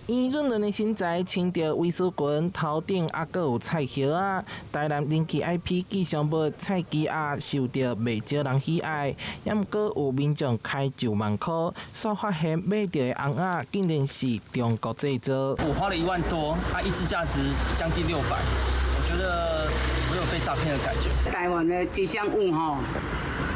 圓潤潤的身材，穿著威斯裙，頭頂猶閣有菜葉仔。台南人氣 IP 吉祥物菜雞仔受著袂少人喜愛，猶毋過有民眾開10萬箍，煞發現買著的尪仔竟然是中國製造。我花了1萬多，它一支價值將近600，我覺得我有被詐騙的感覺。台灣的吉祥物吼，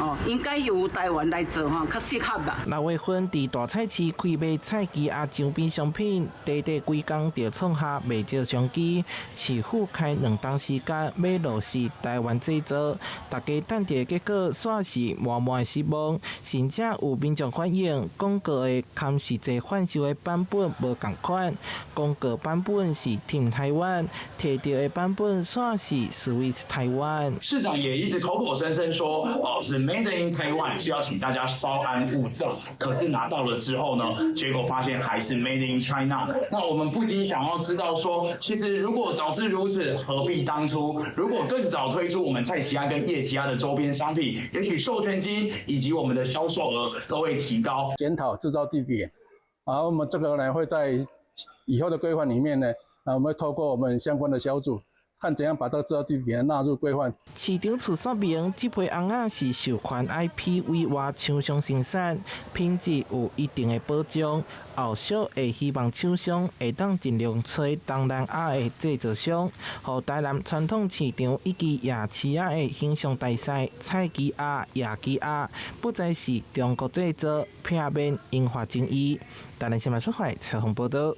哦，應該由台灣來做吼，較適合吧。6月份佇大菜市開賣菜雞仔周邊商品，短短幾工就創下袂少商機。市府開2冬時間欲落實台灣製造，大家等著的結果煞是滿滿的失望，甚至有民眾反映廣告的含實際販售的版本無仝款，廣告版本是 Team 台灣，提著的版本煞是 Swiss 台灣。市長也一直口口聲聲說，哦，是 Made in Taiwan，需要請大家稍安勿躁。可是拿到了之後呢，結果發現還是 Made in China。那我們不禁想要知道說，其實如果早知如此，何必當初？如果更早推出我們菜市仔跟夜市仔的周邊商品，也許授權金以及我們的銷售額都會提高。檢討製造地點，然後我們這個呢會在以後的規劃裡面呢，啊，我們會透過我們相關的小組，看怎樣把這個製造地點納入規範。市場處說明，這批尪仔是授權 IP 委外廠商生產，品質有一定的保障。後續會希望廠商會當盡量揣東南亞的製造商，予台南傳統市場以及夜市仔的形象大使菜雞仔、夜雞仔，不再是中國製造，避免引發爭議。台南新聞出來採訪報道。